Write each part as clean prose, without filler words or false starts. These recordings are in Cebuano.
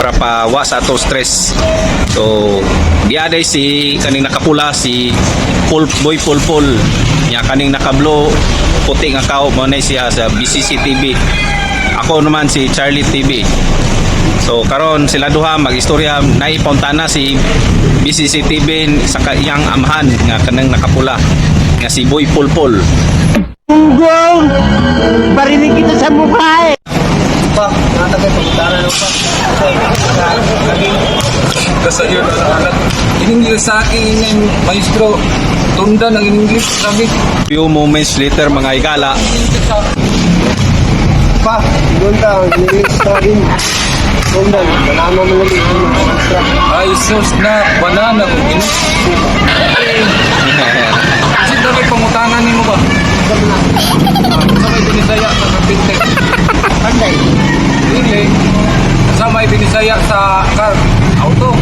Para pa wa sa ato stress. So, diaday si kaning nakapula, si Paul Boy Paul Paul. Nya kaning naka-blue, puti nga kao mo na siya sa BCC TV. Ako naman si Charlie TV. So karon sila duha magistorya, naipauntana si BCC TV sa iyang amahan nga kanang nakapula nga si Boy Pulpol. Gunggong! Barinig kita sa mukha eh! Pa, natagay pagkutara no pa. Kasi yun, anak. In English sa akin, yung maestro, tundan ang English sabi. Few moments later, mga higala. Pa, gunda, English sa akin. Gunda, banana mo lang yung extra. Ay, sus na, banana kung ino. Kasi dapat pangutangan nimo ba? Sa may binisaya sa carpenter. Panday. Dili. Sa may binisaya sa car, auto.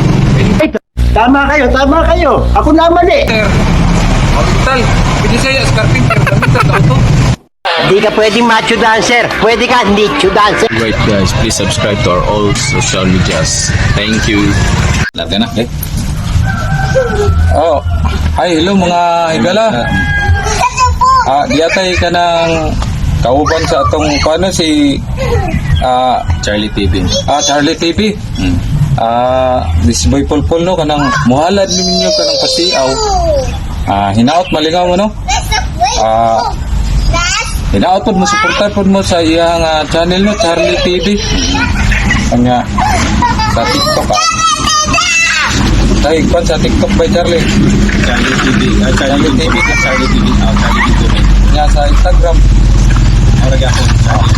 Tama kayo, tama kayo! Ako naman eh! Carpenter. Hospital. Binisaya sa carpenter, carpenter sa auto. Di ka pwedeng macho dancer. Pwede ka nicho dancer. Right guys, please subscribe to our all social medias. Thank you. Larga na, eh. Oh. Ay, hello mga higala. Ah, diatay ka ng kauban sa atong paano si Charlie TV. Ah, Charlie TV. Ah, this boy Pulpul no, kanang muhalad ninyo kanang pasiaw. Ah, hinaot malingaw mo no. Ah, hinaot pod mo, suportar pod mo sa iyang channel no, Charlie TV. Kanya sa TikTok ah. Tay pa sa TikTok by Charlie. Charlie TV. Ah, Charlie TV. Charlie TV. Ah, Charlie TV. Nya sa Instagram. Ora gyapon. Charlie.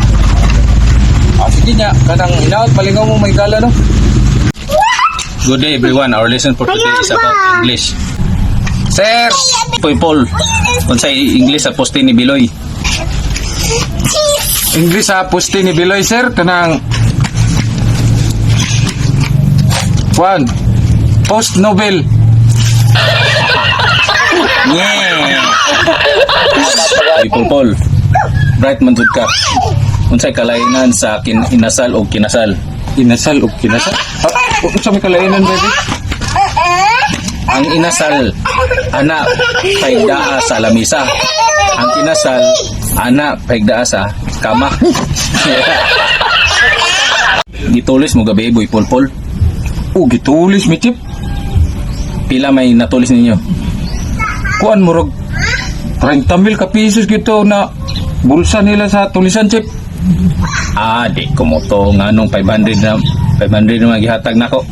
Ah, sige nya kanang hinaot malingaw mo may gala no. Good day everyone. Our lesson for today is about English. Sir, Poy Paul, unsay English sa poste ni Biloy? English sa poste ni Biloy, sir, kanang Juan Post Nobel. Yeah. Poy Paul Paul. Bright man jud ka. Unsay kalainan sa inasal o kinasal? Inasal o kinasal? Ah, unsa may kalainan, baby? Ang inasal, ana paigdaa sa lamisa. Ang kinasal, ana paigdaa sa kama. Gitulis mo gabi, Boy Pulpul? Oh, gitulis mi, chip. Pila may natulis ninyo? Kuan murag 30 mil ka pesos gito na bulsa nila sa tulisan, chip. Ah, di ko mo to nganong 500 na 500 na gihatag nako.